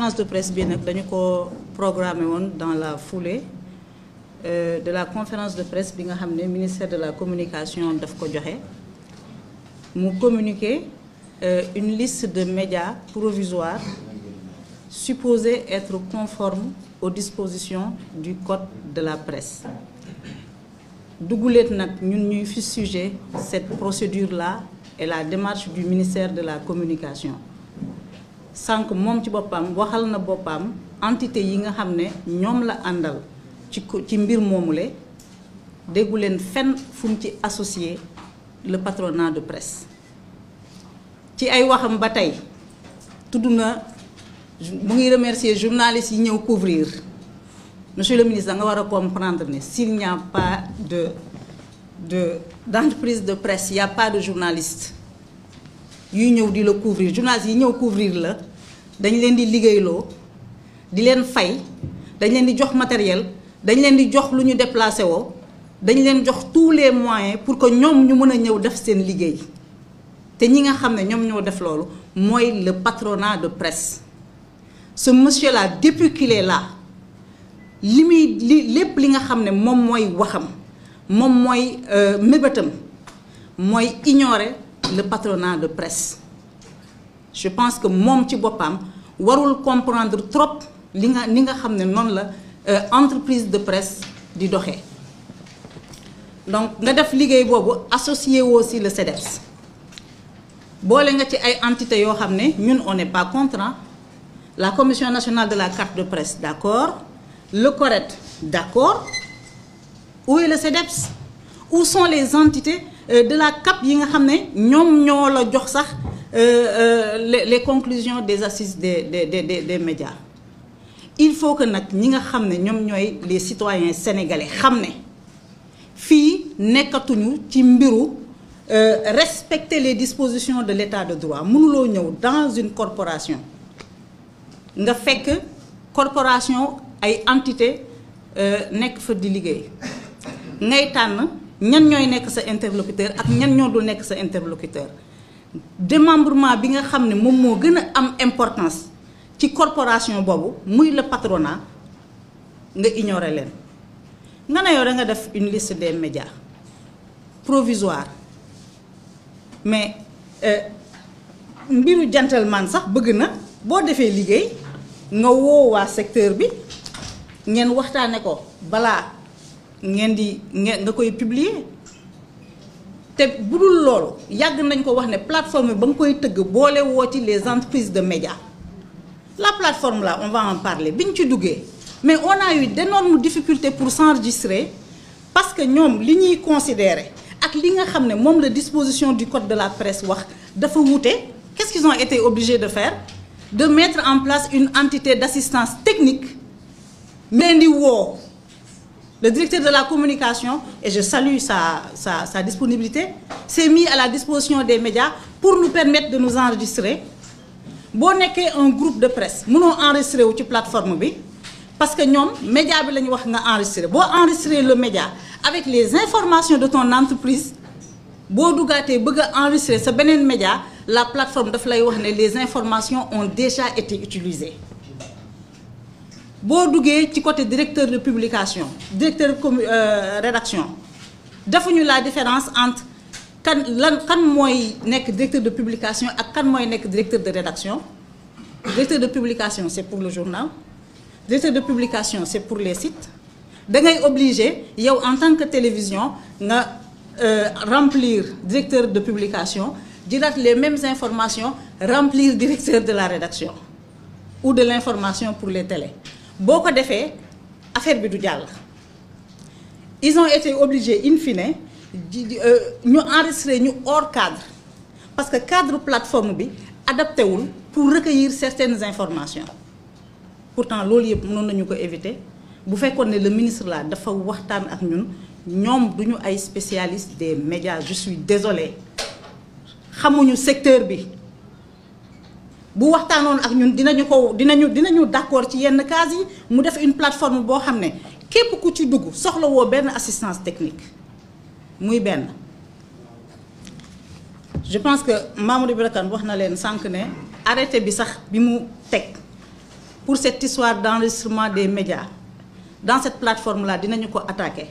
conférence de presse bi nag dañu ko programmé woon dans la foulée de la conférence de presse bi nga xam ne ministère de la communication daf ko joxe mu communiquer une liste de médias provisoires supposés être conformes aux dispositions du code de la presse. duguleet nag ñun ñuy fustiger cette procédure-là et la démarche du ministère de la communication sànq moom ci boppam waxal na boppam entité yi nga xam ne ñoom la àndal ci mbir moomule déggu leen fenn fu mu ci associé le patronat de presse. ci ay waxam ba tey tudd na mu ngi remercier journalistes yi ñëw couvrir. Monsieur le ministre, da nga war a comprendre ne s'il n'y a pas d'entreprise de presse, il n'y a pas de journaliste yuy ñëw di la couvrir journalistes yi ñëw couvrir la dañ leen di liggéeyloo di leen fay dañ leen di jox matériel dañ leen di jox lu ñu déplacé woo dañ leen jox tous les moyens pour que ñoom ñu mën a ñëw def seen liggéey te ñi nga xam ne ñoom ñoo def loolu mooy le patronat de presse. Ce monsieur-là, depuis qu'il est là, lépp li nga xam ne moom mooy waxam moom mooy mébétam mooy ignorer le patronat de presse. Je pense que moom ci boppam warul comprendre trop li nga xam ne noonu la entreprise de presse di doxee. Donc nga def liggéey boobu associé woo aussi le CEDEPS boole nga ci ay entités yoo xam ne ñun on n'est pas contre. La Commission nationale de la carte de presse, d'accord. Le CORED, d'accord. Où est le CEDEPS? Où sont les entités de la CAP yi nga xam ne ñoom ñoo la jox sax les conclusions des assises des médias? Il faut que nag ñi nga xam ne ñoom ñooy les citoyens sénégalais xam ne fii nekkatuñu ci mbiru respecter les dispositions de l'état de droit. Mënuloo ñëw dans une corporation nga fekk corporation ay entité nekk fa di liggéey ngay tànn ñan ñooy nekk sa interlocuteur ak ñan ñoo dul nekk sa interlocuteur. Démembrement bi nga xam ne moom moo gën a am importance ci corporation boobu muy le patronat nga ignorer leen. nga ne yow da nga def une liste des médias provisoire mais mbiru gentleman sax bëgg na boo defee liggéey nga woo waa secteur bi ngeen waxtaane ko balaa nga koy publier. te bu dul loolu yàgg nañ ko wax ne plateforme ba nga koy tëgg boole woo ci les entreprises de médias. La plateforme là on va en parler bi ñu ci duggee mais on a eu d'énormes difficultés pour s'enregistrer parce que ñoom li ñuy considérer ak li nga xam ne moom la disposition du code de la presse wax dafa wuute. Qu'est-ce qu'ils ont été obligés de faire? De mettre en place une entité d'assistance technique. Mais le directeur de la communication, et je salue sa disponibilité, s'est mis à la disposition des médias pour nous permettre de nous enregistrer. Boo nekkee un groupe de presse mënoo enregistrer wu ci plateforme bi parce que ñoom média bi la ñu wax nga enregistrer boo enregistrer le média avec les informations de ton entreprise boo duggaatee bëgg a enregistrer sa beneen média la plateforme daf lay wax ne les informations ont déjà été utilisées. boo duggee ci côté directeur de publication directeur rédaction defuñu la différence entre kan mooy nekk directeur de publication ak kan mooy nekk directeur de rédaction. Directeur de publication c'est pour le journal, directeur de publication c'est pour les sites. da ngay obligé yow en tant que télévision nga remplir directeur de publication jëlaat les mêmes informations remplir directeur de la rédaction ou de l'information pour les télés. boo ko defee affaire bi du jàll. Ils ont été obligés in fine ñu enregistrer ñu hors cadre parce que cadre plateforme bi adapté wul pour recueillir certaines informations. Pourtant loolu yëpp mënoon nañu ko éviter bu fekkoon ne le ministre là dafa waxtaan ak ñoom duñu ay spécialistes des médias. Je suis désolée xamuñu secteur bi. bu waxtaanoon ak ñun dinañu d'accord ci yenn cas yi mu def une plateforme boo xam ne képp ku ci dugg soxla woo benn assistance technique muy benn. Je pense que Mamadou Ibra Kane wax na leen sànq ne arrêté bi sax bi mu teg pour cette histoire d'enregistrement des médias dans cette plateforme-là dinañu ko attaquer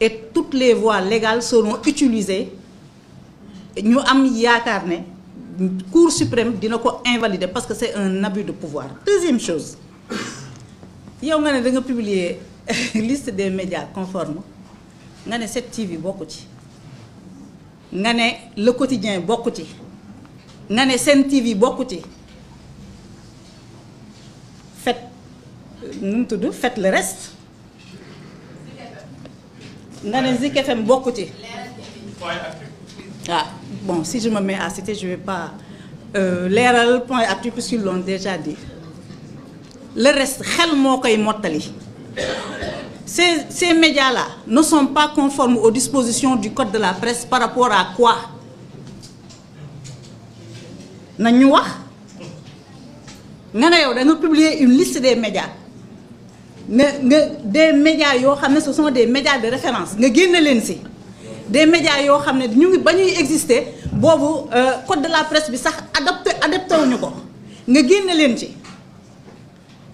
et toutes les voies légales seront utilisées ñu am yaakaar ne Cour suprême dina ko invalider parce que c'est un abus de pouvoir. Deuxième chose, yow nga ne da nga publier liste des médias conformes nga ne 7TV bokku ci nga ne Le Quotidien bokku ci nga ne Sen TV bokku ci faites le reste nga ne Zik FM bokku ci ah bon, si je me mets à citer, je ne vais pas leeral point actu puisqu'ils l'ont déjà dit. Le reste, xel moo koy mottali. Ces médias-là ne sont pas conformes aux dispositions du code de la presse par rapport à quoi? Nañu wax nga ne yow da nga publier une liste des médias des médias yoo xam ne ce sont des médias de référence nga génne leen ci. Des médias yoo xam ne ñu ngi ba ñuy exister boobu code de la presse bi sax adapté wuñu ko nga génne leen ci.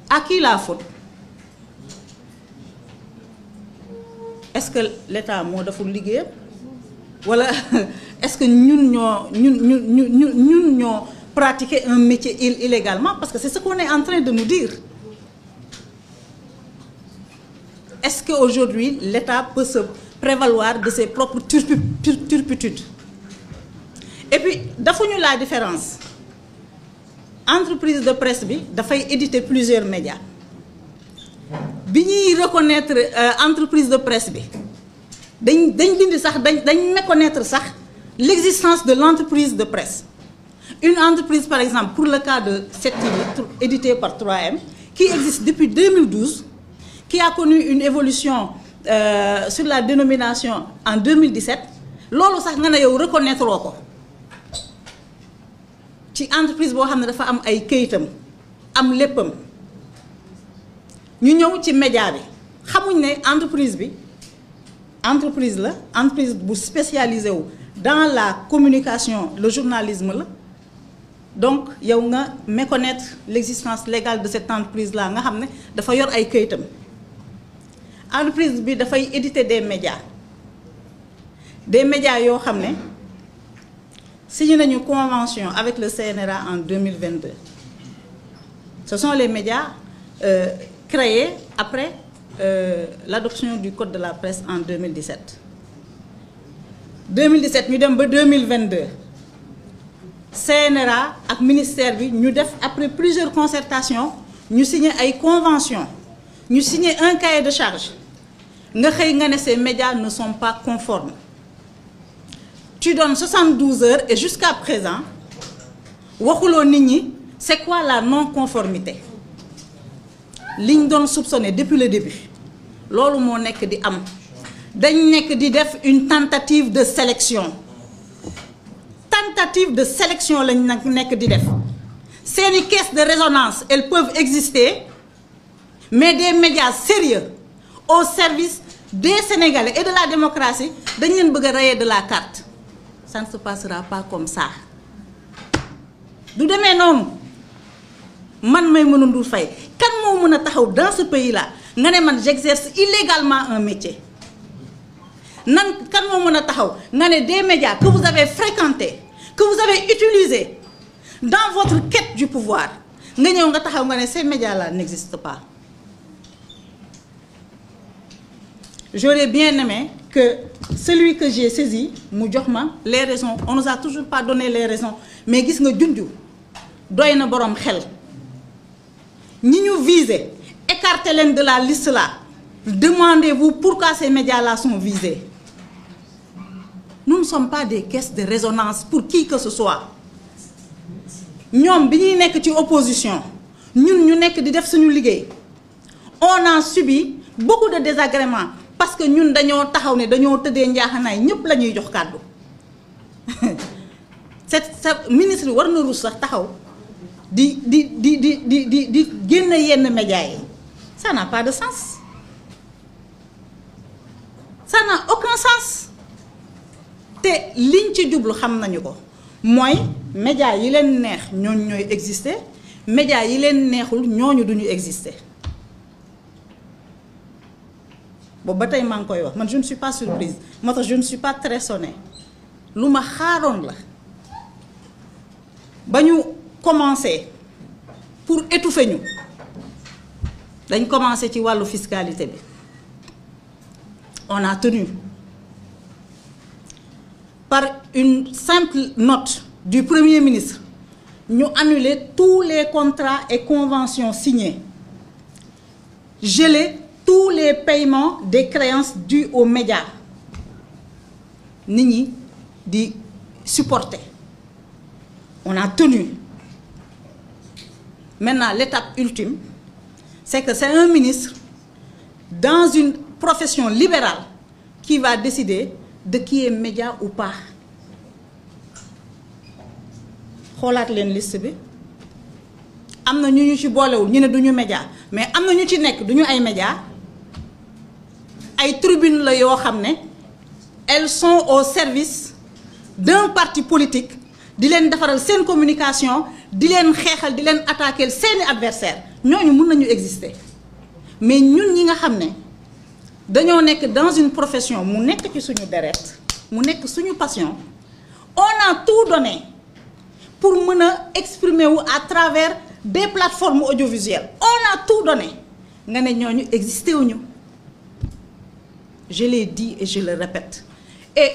À qui la faute? Est-ce que l'État moo deful liggéeyam wala est-ce que ñun ñoo pratiquer un métier illégalement? Parce que c'est ce qu'on est en train de nous dire. Est-ce qu'aujourd'hui l'État peut se prévaloir de ses propres turpitudes? Et puis defuñu la différence. Entreprise de presse bi dafay éditer plusieurs médias bi ñuy reconnaître entreprise de presse bi dañ dindi sax dañ méconnaître sax l'existence de l'entreprise de presse. Une entreprise par exemple pour le cas de 7TV édité par 3M qui existe depuis 2012 qui a connu une évolution sur la dénomination en 2017 loolu sax nga ne yow reconnaître loo ko ci entreprise boo xam ne dafa am ay këyitam am léppam ñu ñëw ci média bi xamuñ ne entreprise bu spécialisée wu dans la communication le journalisme la donc yow nga méconnaître l'existence légale de cette entreprise là nga xam ne dafa yor ay këyitam. Entreprise bi dafay éditer des médias yoo xam ne signé nañu convention avec le CNRA en 2022. Ce sont les médias créés après l'adoption du code de la presse en 2017. 2017 ñu dem ba 2022 CNRA ak ministère bi ñu def après plusieurs concertations ñu signé ay conventions ñu signé un cahier de charge nga xëy nga ne ces médias ne sont pas conformes. Tu donnes 72 heures et jusqu'à présent waxuloo nit ñi c'est quoi la non-conformité liñ doon soupçonné depuis le début loolu moo nekk di am dañ nekk di def une tentative de sélection lañ nag nekk di def seeni caisse de résonance elles peuvent exister mais des médias sérieux au service des Sénégalais et de la démocratie dañ leen bëgg a rayer de la carte. Ça ne se passera pas comme ça du demee noonu man Maïmouna Ndour Faye kan moo mën a taxaw dans ce pays là nga ne man j'exerce illégalement un métier kan moo mën a taxaw nga ne des médias que vous avez fréquentés que vous avez utilisés dans votre quête du pouvoir nga ñëw nga taxaw nga ne ces médias là n'existent pas. J'aurais bien aimé que celui que j'ai saisi mu jox ma les raisons. On nous a toujours pas donné les raisons mais gis nga junju doy na boroom xel ñi ñu viser écartez leen de la liste là. Demandez-vous pourquoi ces médias là sont visés. Nous ne sommes pas des caisses de résonance pour qui que ce soit. ñoom bi ñuy nekk ci opposition ñun ñu nekk di def suñu liggéey on a subi beaucoup de désagréments parce que ñun dañoo taxaw ne dañoo tëddee njaaxanaay ñëpp la ñuy jox kàddu sa ministre war na ruus sax taxaw di génn yenn médias yi ça n'a pas de sens ça n'a aucun sens te liñ ci jublu xam nañu ko mooy médias yi leen neex ñooñ ñooy exister médias yi leen neexul ñooñu duñu exister boobu ba tey maa ngi koy wax man je ne suis pas surprise moo tax je ne suis pas très sonnée lu ma xaaroon la ba ñu commencé pour étouffer ñu dañ commencé ci wàllu fiscalité bi on a tenu par une simple note du Premier ministre ñu annuler tous les contrats et conventions signés, geler tous les paiements des créances dues aux médias nit ñi di supporter. On a tenu. Maintenant, l'étape ultime, c'est que c'est un ministre dans une profession libérale qui va décider de qui est média ou pas. xoolaat leen liste bi am na ñu ci boolewul ñu ne duñu média mais am na ñu ci nekk duñu ay média ay tribune la yoo xam ne elles sont au service d'un parti politique di leen defaral seen communication di leen xeexal di leen attaquer seeni adversaire ñooñu mun nañu exister mais ñun ñi nga xam ne dañoo nekk dans une profession mu nekk ci suñu deret mu nekk suñu passion on a tout donné pour mën a exprimer wu à travers des plateformes audiovisuelles on a tout donné nga ne ñooñu existé wuñu je l'ai dit et je le répète et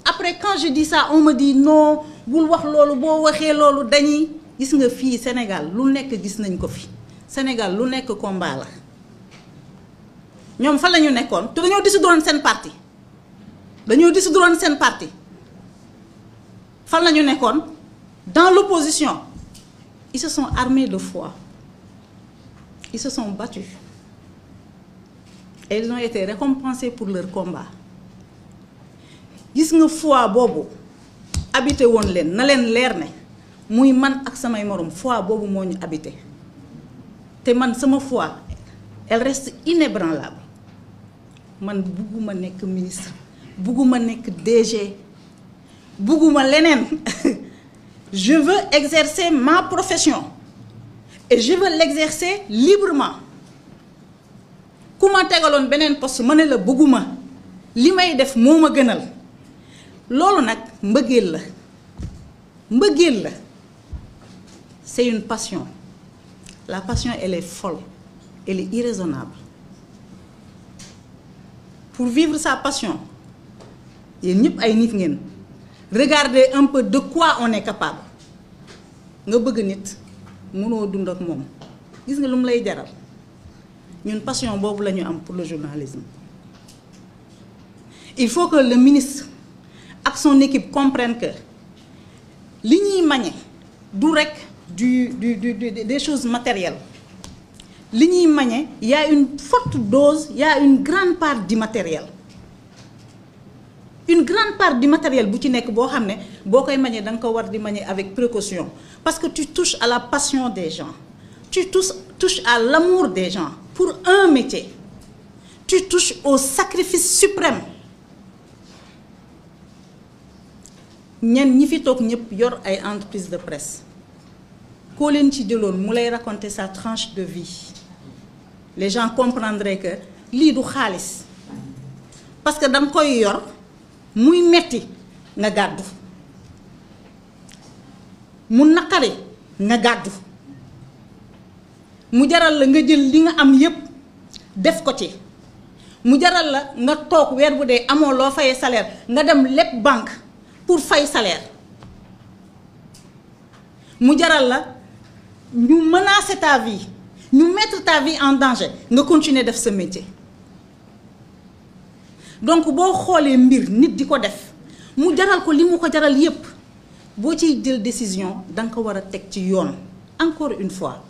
après quand je dis ça on me dit non bul wax loolu boo waxee loolu dañuy gis nga fii Sénégal lu nekk gis nañ ko fi Sénégal lu nekk combat la ñoom fan la ñu nekkoon te dañoo dissoudre seen parti fan la ñu nekkoon dans l'opposition. Ils se sont armés de foi. Ils se sont battus. Et ils ont été récompensés pour leur combat. Gis nga foi boobu habité woon leen na leen leer ne muy man ak samay morom foi boobu moo ñu habité te man sama foi elle reste inébranlable man bugguma nekk ministre bugguma nekk DG bugguma leneen je veux exercer ma profession et je veux l'exercer librement ku ma tegaloon beneen poste ma ne la bëgguma li may def moo ma gënal loolu nag mbëggeel la c'est une passion la passion elle est folle elle est irraisonnable pour vivre sa passion yéen ñëpp ay nit ngeen regardez un peu de quoi on est capable nga bëgg nit mënoo dund ak moom gis nga lu mu lay jaral ñun passion boobu la ñu am pour le journalisme il faut que le ministre ak son équipe comprennent que li ñuy mañe du rek des choses matérielles li ñuy mañe y a une forte dose y a une grande part d'immatériel une grande part du matériel bu ci nekk boo xam ne boo koy mañee da nga ko war di mañee avec précaution parce que tu touches à la passion des gens tu touches à l'amour des gens pour un métier tu touches au sacrifice suprême ñenn ñi fi toog ñëpp yor ay entreprise de presse koo leen ci jëloon mu lay raconter sa tranche de vie les gens comprendraient que lii du xaalis parce que da nga koy yor muy metti nga gàddu mu naqari nga gàddu mu jaral la nga jël li nga am yépp def ko ci mu jaral la nga toog weer bu dee amoo loo fayee salaire nga dem leb banque pour fay salaire mu jaral la ñu menacer ta vie ñu mettre ta vie en danger nga continuer def ce métier donc boo xoolee mbir nit di ko def mu jaral ko li mu ko jaral yépp boo ciy jël décision danga ko war a teg ci yoon. Encore une fois,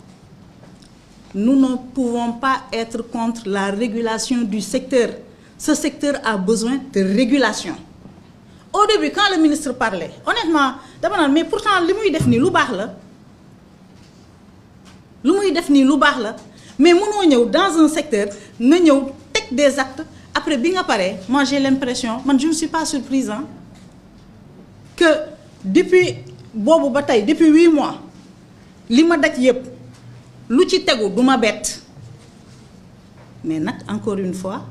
nous ne pouvons pas être contre la régulation du secteur. Ce secteur a besoin de régulation. Au début, quand le ministre parlait, honnêtement, dama naan mais pourtant li muy def nii lu baax la mais mënoo ñëw dans un secteur nga ñëw teg des actes après bi nga paree moi j'ai l'impression je ne suis pas surprise que depuis boobu ba tey depuis 8 mois li ma daj yëpp lu ci tegu du ma bett mais nag encore une fois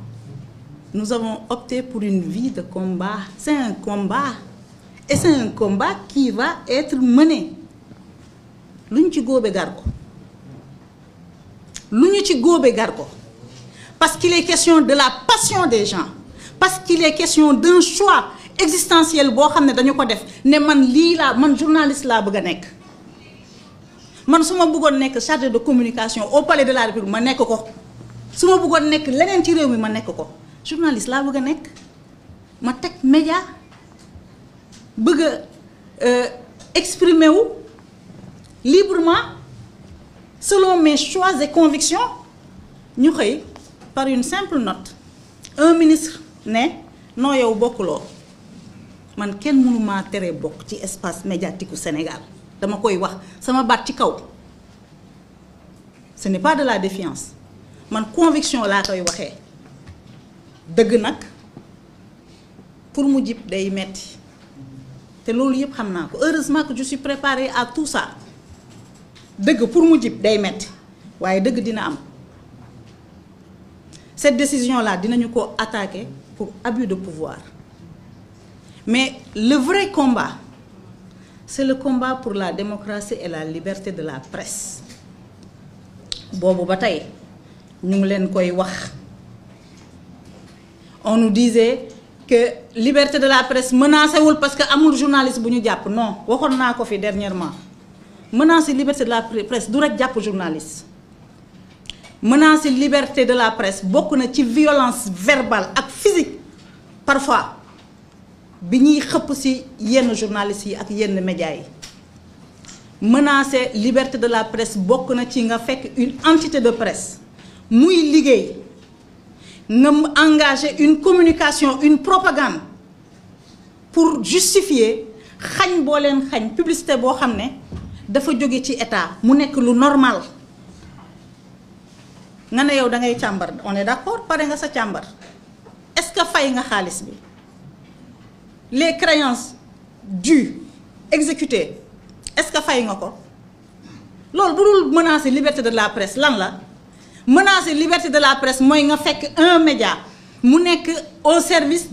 nous avons opté pour une vie de combat. C'est un combat et c'est un combat qui va être mené lu ñu ci góobe gar ko lu ñu ci góobe gar ko parce qu'il est question de la passion des gens, parce qu'il est question d'un choix existentiel boo xam ne dañu ko def ne man lii laa man journaliste laa bëgg a nekk. Man su ma bëggoon nekk chargé de communication au palais de la République ma nekk ko su ma bëggoon nekk leneen ci réew mi ma nekk ko journaliste laa bëgg a nekk ma teg média bëgg a exprimer wu librement selon mes choix et convictions. Ñu xëy par une simple note un ministre ne non yow bokkuloo man kenn mënu maa tere bokk ci espace médiatique u Sénégal dama koy wax sama baat ci kaw ce n'est pas de la défiance man conviction laa koy waxee dëgg nag pour mu jib day metti te loolu yëpp xam naa ko heureusement que je suis préparée à tout ça dëgg pour mu jib day metti waaye dëgg dina am. Cette décision-là dinañu ko attaquer pour abus de pouvoir mais le vrai combat c'est le combat pour la démocratie et la liberté de la presse boobu ba tey ñu ngi leen koy wax. On nous disait que liberté de la presse menacé wul parce que amul journaliste bu ñu jàpp non waxoon naa ko fi dernièrement menacer liberté de la presse du rek jàpp journaliste. Menacer liberté de la presse bokk na ci violence verbale ak physique parfois bi ñuy xëpp ci yenn journalistes yi ak yenn médias yi. Menacer liberté de la presse bokk na ci nga fekk une entité de presse muy liggéey nga engager une communication une propagande pour justifier xañ boo leen xañ publicité boo xam ne dafa jóge ci état mu nekk lu normal. Nga ne yow da ngay càmbar on est d'accord pare nga sa càmbar est-ce que fay nga xaalis bi les créances dues exécutées est-ce que fay nga ko loolu bu dul menacer liberté de la presse lan la menacer liberté de la presse mooy nga fekk un média mu nekk au service